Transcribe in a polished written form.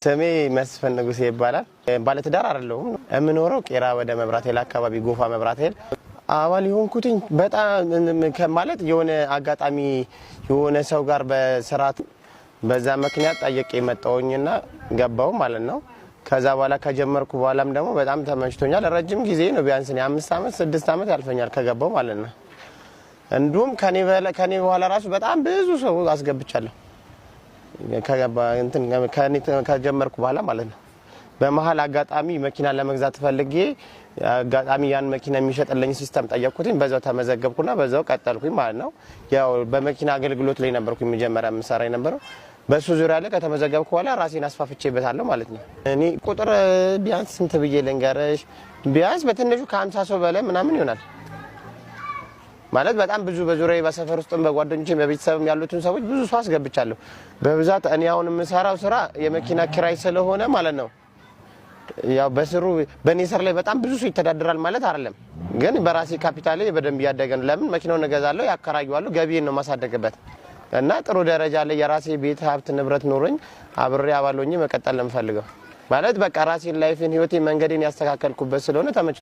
ስሜ መስፍን ንጉሴ ይባላል። ባለትዳር አይደለሁም። የምኖረው ቄራ ወደ መብራት ኃይል አካባቢ፣ ጎፋ መብራት ኃይል። አባል የሆንኩትኝ በጣም ማለት የሆነ አጋጣሚ የሆነ ሰው ጋር በስርዓት በዛ ምክንያት ጠየቄ መጣሁኝና ገባው ማለት ነው። ከዛ በኋላ ከጀመርኩ በኋላም ደግሞ በጣም ተመችቶኛል። ረጅም ጊዜ ነው፣ ቢያንስ እኔ 5 ዓመት 6 ዓመት ያልፈኛል ከገባው ማለት ነው። እንዲሁም ከኔ በኋላ ራሱ በጣም ብዙ ሰው አስገብቻለሁ። ከገባ እንትን ከኔ ከጀመርኩ በኋላ ማለት ነው። በመሀል አጋጣሚ መኪና ለመግዛት ፈልጌ አጋጣሚ ያን መኪና የሚሸጥልኝ system ጠየቅኩትኝ። በዛው ተመዘገብኩና በዛው ቀጠልኩኝ ማለት ነው። ያው በመኪና አገልግሎት ላይ ነበርኩኝ መጀመሪያ የምሰራ የነበረው። በሱ ዙሪያ ላይ ከተመዘገብኩ በኋላ ራሴን አስፋፍቼበታለሁ ማለት ነው። እኔ ቁጥር ቢያንስ ስንት ብዬ ልንገርሽ? ቢያንስ በትንሹ ከ50 ሰው በላይ ምናምን ይሆናል። ማለት በጣም ብዙ በዙሪያ በሰፈር ውስጥም በጓደኞቼም በቤተሰብም ያሉትን ሰዎች ብዙ ሰው አስገብቻለሁ። በብዛት እኔ አሁን የምሰራው ስራ የመኪና ኪራይ ስለሆነ ማለት ነው። ያው በስሩ በእኔ ስር ላይ በጣም ብዙ ሰው ይተዳደራል ማለት አይደለም፣ ግን በራሴ ካፒታል በደንብ እያደገ ነው። ለምን መኪናውን እገዛለሁ፣ ያከራየዋለሁ፣ ገቢዬን ነው ማሳደግበት እና ጥሩ ደረጃ ላይ የራሴ ቤት ሀብት ንብረት ኖሮኝ አብሬ አባል ሆኜ መቀጠል ነው የምፈልገው። ማለት በቃ ራሴን life ኤን ህይወቴን መንገዴን ያስተካከልኩበት ስለሆነ ተመች